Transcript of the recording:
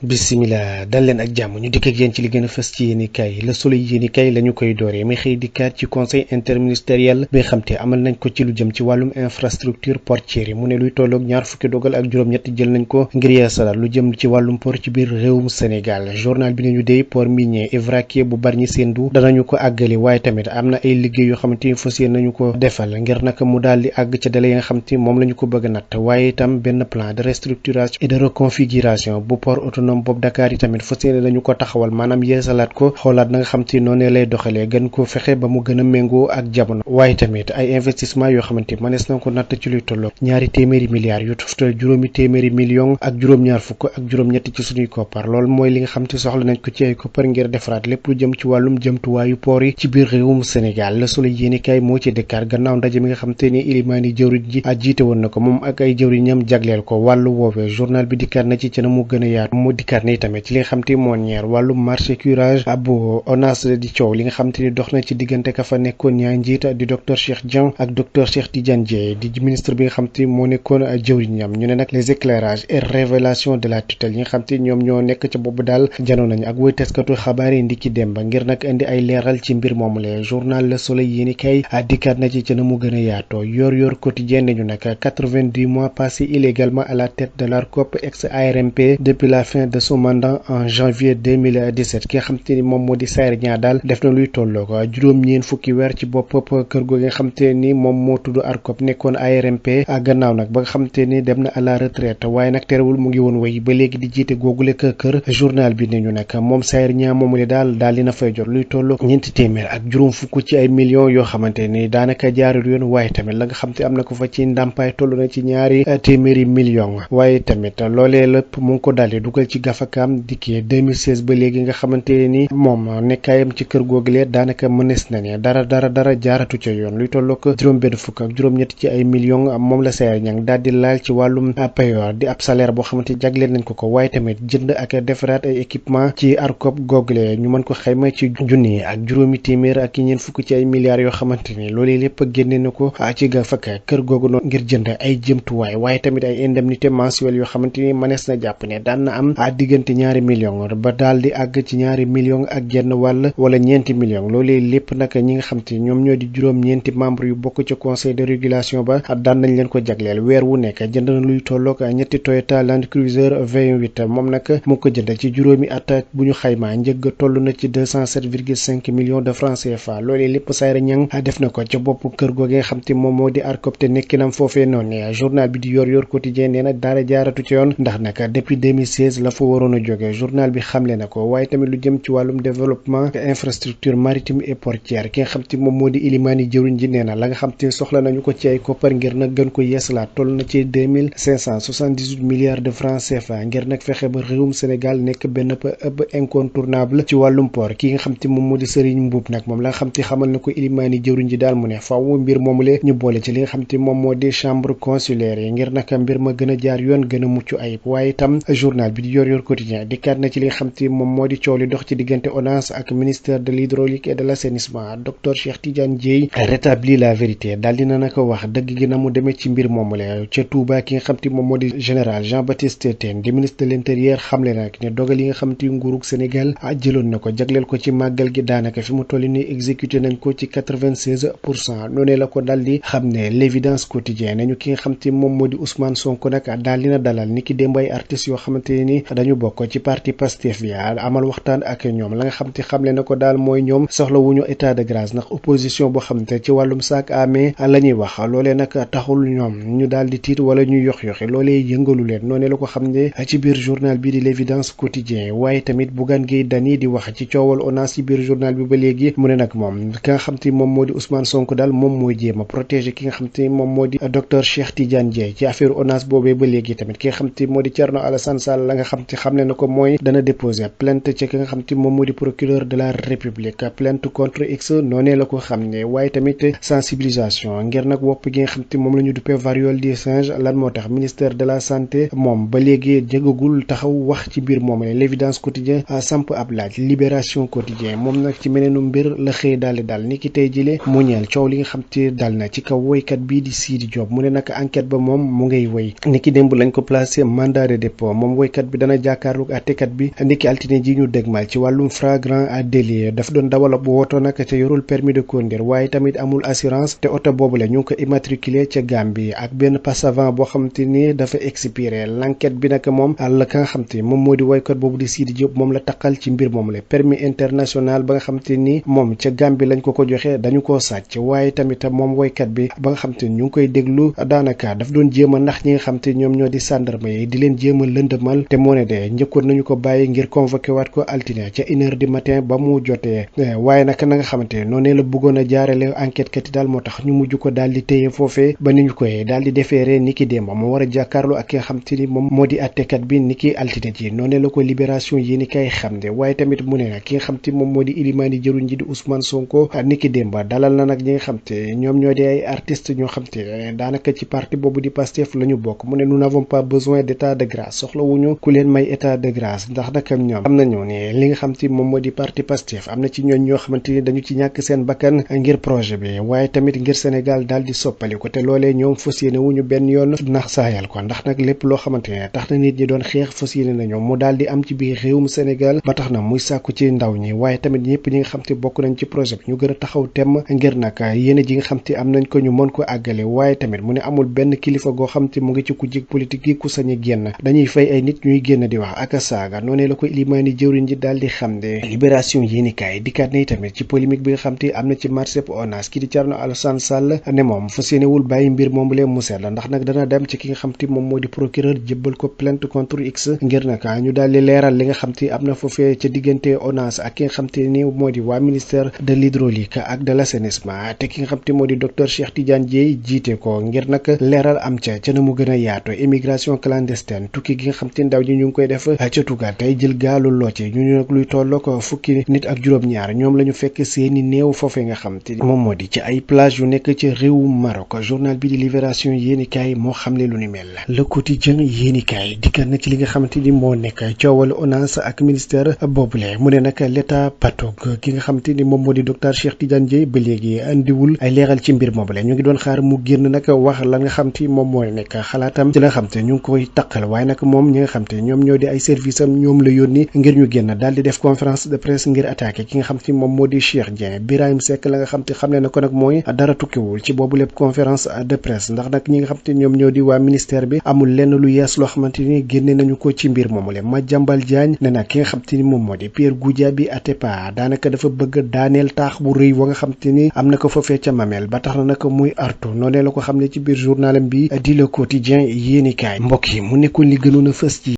Bismillah dal leen ak jàmm ñu dikk ak yéen ci li gën a fës ci yéenekaay Le Soleil yéenekaay la ñu koy dooree mi xëy dikkaat ci conseil interministériel bi nga xam te amal nañ ko ci lu jëm ci wàllum infrastructure portière yi mu ne luy tolloog ñaar fukki dogal ak juróom-ñett jël nañ ko ngir yeesalaat lu jëm ci wàllum port ci biir réewum Sénégal. Journal bi nañu dey port minier et vraquier bu Bargny Sendou danañu ko àggali waaye tamit am na ay liggéey yoo xamante ni fas yéene nañu ko defal ngir nag mu daal di àgg ca délai yi nga xam te moom la ñu ko bëgg a natt waaye itam benn plan de restructuration et de reconfiguration bu port autonome boobu Dakar yi tamit fas yéene nañu ko taxawal maanaam yeesalaat ko xoolaat na nga xam te noonu lay doxalee gën ko fexe ba mu gën a méngoo ak jamono waaye tamit ay investissement yoo xamante mënees na ko natt ci luy tolloo ñaari téeméeri milliards yu toftal juróomi téeméeri millions ak juróom-ñaar fukk ak juróom-ñetti ci suñuy koppar loolu mooy li nga xam te soxla nañ ko ci ay koppar ngir defaraat lépp lu jëm ci wàllum jëmtuwaayu port yi ci biir réewum Sénégal Le Soleil yéenekaay moo ci dëkkaat gannaaw ndaje mi nga xam te ni ilimaani jëwriñ ji jiite woon na ko moom ak ay jëwriñam jagleel ko wàllu woowee journal bi dikkaat na ci na mu gën a yaatu mu dikkaat na tamit ci li nga xam te moo ñeer wàllum marché curage bu ONAS di coow li nga xam te ni dox na ci diggante ka fa nekkoon ñaar njiit di docteur Cheikh Dieng ak docteur Cheikh Tidiane Dièye di ministre bi nga xam te moo nekkoon jëwriñam ñu ne nag les éclairages et révélations de la tutelle yi nga xam te ñoom ñoo nekk ca boobu daal janoo nañu ak woy taskatu xabaar yi ndiki démb ngir nag indi ay leeral ci mbir moomu le journal Le Soleil yéenekaay dikkaat na ci na mu gën a yaatoo yor quotidien nañu nag 90 mois passés illégalement à la tête de l'ARCOP ex ARMP depuis la fin de son mandat en janvier 2017 ki nga xam te ni moom moo di Saër Niang daal def na luy tolloo ko juróom-ñeen fukki weer ci bopp kër googu nga xam te ni moom moo tudd ARCOP nekkoon ARMP gannaaw nag ba nga xam te ni dem na à la retraite waaye nag terewul mu ngi woon wéy ba léegi di jiite googule kër journal bi ne ñu nag moom Saër Niang moomu le daal dina fay jot luy tolloo ñeenti téeméer ak juróom fukk ci ay millions yoo xamante ni daanaka jaarul yoon waaye tamit la nga xam te am na ko fa ci ndàmpaay toll na ci ñaari téeméeri millions waaye tamit loolee lépp mu ngi ko daal di dugal ci gafakaam dikkee 2016 ba léegi nga xamante ni moom nekkaayam ci kër googulee daanaka mënees na ne dara jaaratu ca yoon luy tolloo ko juróom-benn fukk ak juróom-ñett ci ay millions moom la Saër Niang daal di laal ci wàllum payoor di ab salaire boo xamante jagleel nañ ko waaye tamit jënd ak defaraat ay équipement ci ARCOP googulee ñu mën ko xayma ci junni ak juróomi téeméer ak ñeent fukk ci ay milliards yoo xamante ni loolee lépp génne na ko ci gafaka kër googu noonu ngir jënd ay jëmtuwaay waaye tamit ay indemnité mensuelle yoo xamante ni mënees na jàpp ne daan na am diggante ñaari millions ba daal di àgg ci ñaari millions ak genn wàll wala ñeenti millions loolee lépp nag ñi nga xam te ñoom ñoo di juróom-ñeenti membre yu bokk ci conseil de régulation ba daan nañ leen ko jagleel weer wu nekk jënd na luy tolloog ñetti Toyota Land Cruiser V8 moom nag mu ko jënd ci juróomi at bu ñu xaymaa njëgg toll na ci 207,5 millions de francs CFA loolee lépp Saër Niang def na ko ca bopp kër googee nga xam te moom moo di ARCOP te nekkinam foofee noonu journal bi di yor quotidien nee na dara jaaratu ci yoon ndax nag depuis 2016 la fa waroon a jóge journal bi xamle na ko waaye tamit lu jëm ci wàllum développement infrastructure maritime et portière ki nga xam te moom moo di ilimaani jëwriñ ji nee na la nga xam te soxla nañu ko ci ay koppar ngir nag gën ko yeesalaat toll na ci 2578 milliards de francs CFA ngir nag fexe ba réewum Sénégal nekk benn ëpp incontournable ci wàllum port ki nga xam te moom moo di Serigne Mboup nag moom la nga xam te xamal na ko ilimaani jëwriñ ji daal mu ne faaw mbir moomule ñu boole ci li nga xam te moom moo di chambre consulaire yi ngir nag mbir ma gën a jaar yoon gën a mucc ayib waaye itam journal bi di yor quotidien dikkaat na ci li nga xam te moom moo di coow li dox ci diggante ONAS ak ministère de l'hydraulique et de l'assainissement docteur Cheikh Tidiane Dièye rétablit la vérité daal dina naka wax dëgg gi na mu demee ci mbir moomule ca Touba ki nga xam te moom moo di général Jean-Baptiste Tine di ministre de l'intérieur xamle nag ne dogal yi nga xam te nguurug Sénégal jëloon na ko jagleel ko ci màggal gi daanaka fi mu toll ni exécuté nañ ko ci 96%. noonee la ko daal di xam ne l'évidence quotidien nañu ki nga xam te moom moo di Ousmane Sonko nag daal dina dalal ni ki démb ay artistes yoo xamante ni dañu bokk ci parti Pastef bi amal waxtaan ak ñoom la nga xam te xamle na ko daal mooy ñoom soxla wuñu état de grâce ndax opposition boo xam te ci wàllum sac à main la ñuy wax loolee nag taxul ñoom ñu daal di tiit wala ñu yoxi loolee yëngalu leen noonee la ko xam ne ci biir journal bi di l'évidence quotidien waaye tamit Bougane Gueye Dany di wax ci coowal ONAS ci biir journal bi ba léegi mu ne nag moom ki nga xam te moom moo di Ousmane Sonko daal moom mooy jéem a protéger ki nga xam te moom moo di docteur Cheikh Tidiane Dièye ci affaire ONAS boobee ba léegi tamit ki nga xam te moo di Thierno Alassane Sall la nga xam te xam ne na ko mooy dana déposer plainte ci ki nga xam te moom moo di procureur de la République plainte contre X noonee la ko xam ne waaye tamit sensibilisation ngir nag wopp gi nga xam te moom la ñu duppee variole du singe lan moo tax ministère de la santé moom ba léegi jëgagul taxaw wax ci biir moom l'évidence quotidien samp ab laaj libération quotidien moom nag ci meneenu mbir la xëy daal ni ki tey jile mu ñeel coow li nga xam te dal na ci kaw woykat bii di Sidi Diop mu ne nag enquête ba moom mu ngay woy ni ki démb lañ ko placé mandat de dépôt moom woykat bi dana jàkkaarlu àttekat bi ndiki altine ji ñu dégmal ci wàllum flagrant délit daf doon dawal bu woto nag te yorul permis de conduire waaye tamit amul assurance te oto boobule ñu ngi ko immatriculé ca Gambie ak benn passe avant boo xam te ni dafa expiré l'enquête bi nag moom la ka nga xam te moom moo di woykat boobu di Sidi Diop moom la taqal ci mbir moom la permis international ba nga xam te ni moom ca Gambie lañ ko joxe dañu koo sàcc waaye tamit moom woykat bi ba nga xam te ñu ngi koy déglu daanaka daf doon jéem a nax ñi nga xam te ñoom ñoo di gendarme yi di leen jéem a lëndëmal te moo ne de njëkkoon nañu ko bàyyi ngir convoqué waat ko altine ca 1h du matin ba mu jotee waaye nag na nga xamante noonu la bëggoon a jaarale enquête kat yi daal moo tax ñu mujj ko daal di téye foofee ba ni ñu koy daal di defeere niki démb mu war a jàkkaarloo ak ki nga xam te ni moom moo di attekat bi niki altine ji noonu la ko libération yéeni kay xam ne waaye tamit mu ne nag ki nga xam te moom moo di ilimaani jëruñ ji di Ousmane Sonko niki démb dalal na nag ñi nga xam te ñoom ñoo di ay artistes ñoo xam te daanaka ci parti boobu di Pastef la ñu bokk mu ne nous n'avons pas besoin d'état de grâce soxlawuñu ku leen may état de grâce ndax nag ñoom am nañu ne li nga xam te moom moo di parti Pastef am na ci ñooñ ñoo xamante ni dañu ci ñàkk seen bakkan ngir projet bi waaye tamit ngir Sénégal daal di soppali ko te loolee ñoom fas yéene wuñu benn yoon nax saayal ko ndax nag lépp loo xamante ne tax na nit ñi doon xeex fas yéene nañu mu daal di am ci biir réewum Sénégal ba tax na muy sàkku ci ndaw ñi waaye tamit ñëpp ñi nga xam te bokk nañ ci projet bi ñu gën a taxaw temm ngir nag yéene ji nga xam te am nañ ko ñu mën ko àggale waaye tamit mu ne amul benn kilifa goo xam te mu ngi ci ku jig politique yi ku sañ a génn dañuy fay ay nit ñuy génn di wax ak saaga noonu la ko ilimaani jëwriñ ji daal di xam ne libération yéenikaay dikkaat na tamit ci polémique bi nga xam te am na ci marché ONAS ki di Thierno Alassane Sall ne moom fas yéenewul bàyyi mbir moom lee mu seet la ndax nag dana dem ci ki nga xam te moom moo di procureur jébbal ko plainte contre X ngir nag ñu daal di leeral li nga xam te am na foofee ca diggante ONAS ak ki nga xam te ni moo di waa ministère de l'hydraulique ak de l'assainissement te ki nga xam te moo di docteur Cheikh Tidiane Dièye jiite ko ngir nag leeral am ca na mu gën a yaatu immigration clandestine tukki gi nga xam te ndaw ñi ñu ngi koy def ca tugal tey jël gaalu looce ñu nag luy tolloo ko fukki nit ak juróom-ñaar ñoom la ñu fekk seeni néew foofee nga xam te moom moo di ci ay plage yu nekk ci réewu Maroc journal bi di Libération yéenikaay moo xamle lu ni mel Le Quotidien yéenikaay dikkaat na ci li nga xamante ni moo nekk coowal ONAS ak ministère boobule mu ne nag l'état patog ki nga xamante ni moom moo di docteur Cheikh Tidiane Dièye ba léegi andiwul ay leeral ci mbir moobule ñu ngi doon xaar mu génn nag wax la nga xam te moom mooy nekk xalaatam ci la nga xam te ñu ngi koy taqal waaye nag moom ñi nga xam te ñoom ñoo di ay service am ñoom la yónni ngir ñu génn daal di def conférence de presse ngir attaqué ki nga xam te moom moo di Cheikh Dieng Birahim Seck la nga xam te xam ne na ko nag mooy dara tukkiwul ci boobu lépp conférence de presse ndax nag ñi nga xam te ñoom ñoo di waa ministère bi amul lenn lu yees loo xamante ni génne nañu ko ci mbir moomu le Madiambal Diagne ne nag ki nga xam te ni moom moo di Pierre Goudiaby Atepa daanaka dafa bëgg daaneel taax bu rëy wa nga xam te ni am na ko foofee ca Mamel ba tax na nag muy artu noonee la ko xam ne ci biir journalam bi di Le Quotidien yéenikaay mbokk yi mu nekkoon li gënoon a fës ci